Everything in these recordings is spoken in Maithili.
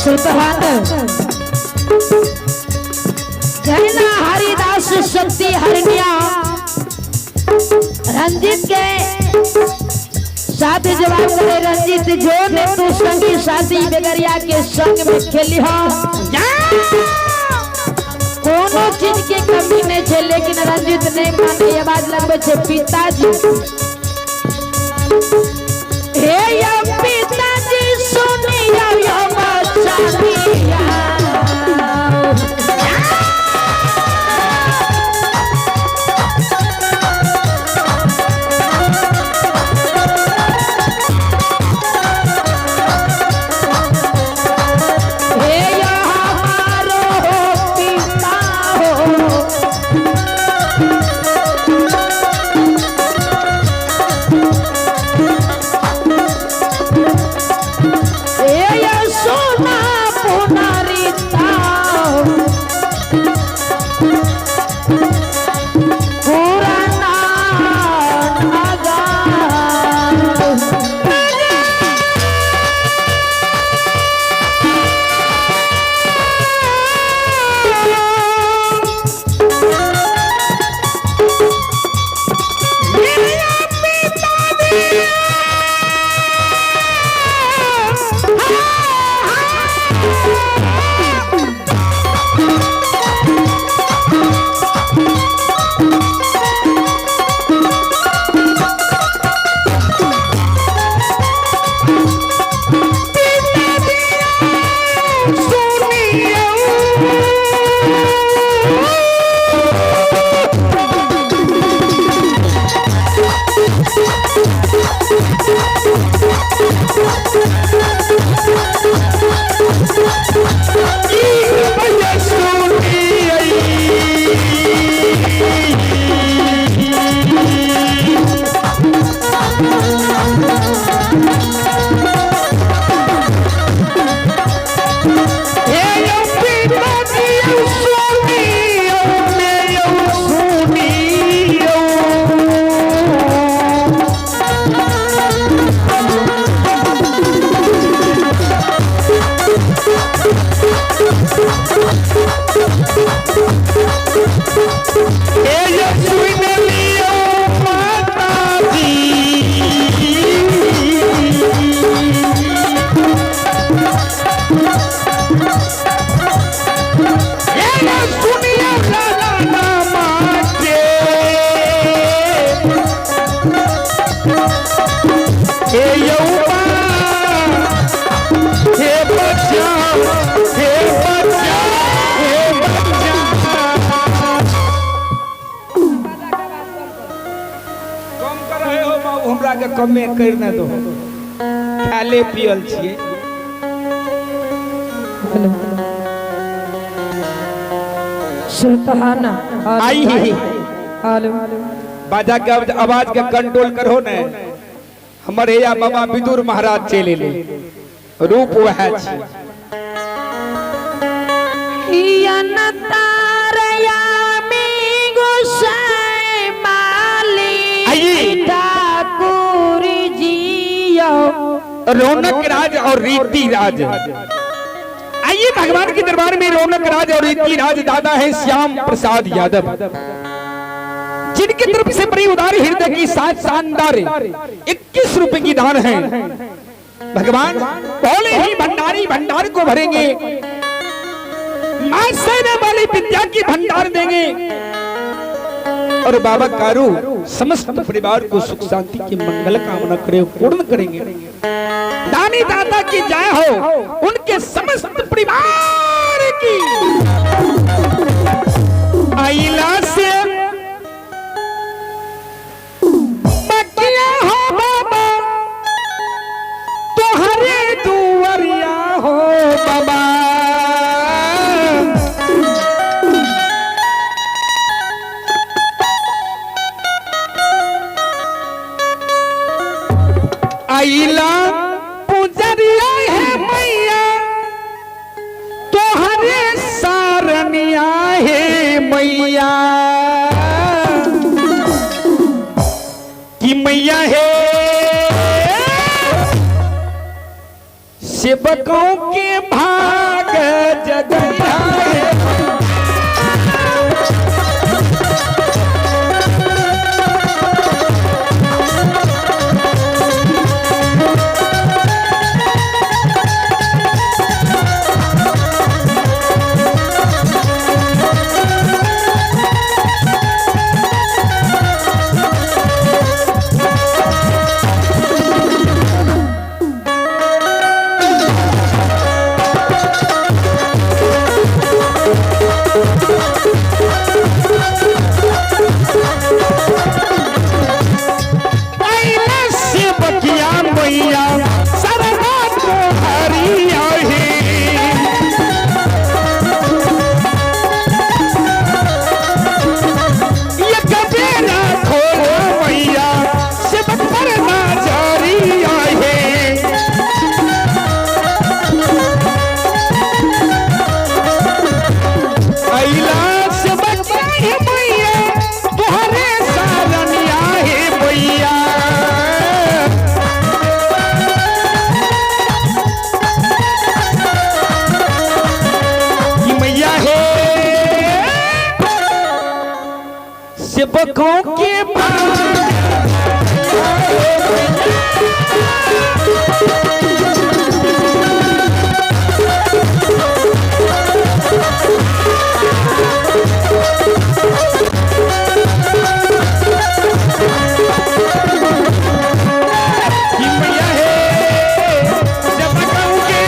सुतहन जैना हरिदास शक्ति हरनिया रंजीत के साथ जवाब करे रंजीत जो ने तू संगी साथी बेगरिया के संग में खेली हो कोनो चीज के कमी नहीं छे, लेकिन रंजीत नहीं माने, आवाज लगबे छे पिताजी, हे यो पिताजी सुनियो यो बचनिया। हे यो हमारो पिता हो, हे यो सोना पुनरिता पुराना नगर। कम कर रहे हो बाबू, हमरा के कमे कर न दो, खाले पियल छिए। सुतहाना आई ही हेलो बाजा के आवाज के कंट्रोल करो ने। हमर हैया बाबा विदुर महाराज चले ले रूप वह छी। तारयामी गोसाई माली आइए। ठाकुर जियो। रौनक राज और रीति राज, आइए भगवान के दरबार में रौनक राज और रीति राज दादा है श्याम प्रसाद यादव, जिनकी तरफ से बड़ी उदार हृदय की साथ शानदार 21 रुपए की दान है। भगवान बोले ही भंडारी भंडार को भरेंगे, मां सेना वाली विद्या की भंडार देंगे और बाबा कारू समस्त परिवार को सुख शांति की मंगल कामना करे पूर्ण करेंगे। दानी दाता की जय हो, उनके समस्त परिवार की। आइला से बकिया हो बाबा तोहरे दुआरिया हो बाबा, आइला पुजरिया है मैया तोहरे सारनिया है मैया, कि मैया है सेवकों के भाई। सेवकों के कि मैया हे सेवकों के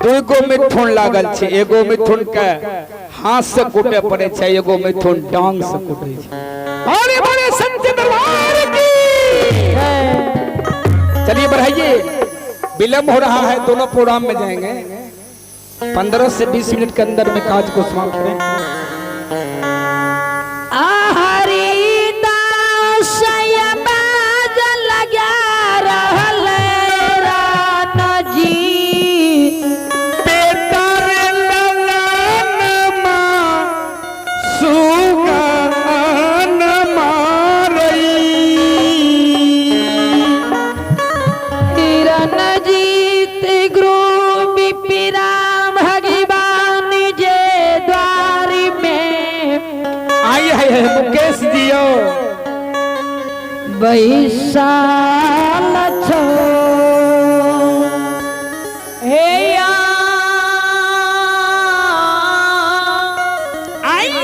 दूगो मिथुन लागल छै, एगो मिथुन के हाथ से कूटे पड़े छै, एगो मिथुन डांग से कूटे छै। अरे बड़े संत दरबार की। चलिए बढ़ाइए, विलंब हो रहा है, दोनों प्रोग्राम में जाएंगे। 15 से 20 मिनट के अंदर में काज को समाप्त करें। हरिदास बाज लगा रहल रान जी। बेटा रे ललन माँ सुगन मारई। रणजीत गुरु विपिराम भगवान जे द्वार में आई है मुकेश जी यो बैसाल छो। हे या आई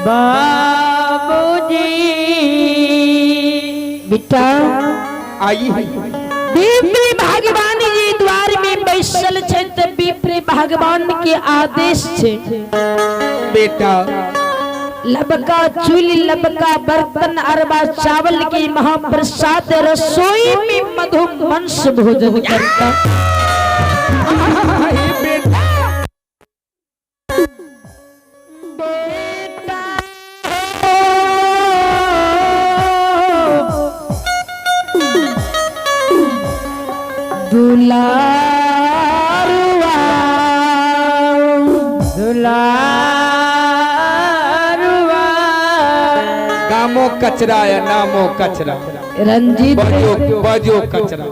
बाबूजी बेटा आई है। विप्र भगवान जी द्वार में बैसल छै त विप्र भगवान के आदेश छै बेटा लबका चूल्ही लबका बर्तन अरबा चावल के महाप्रसाद रसोई में मधु मंस भोजन करता। आई बेटा बेटा दुलारुआ दुलारुआ गामो कचरा या नामो कचरा, रंजीत बजो बजो कचरा।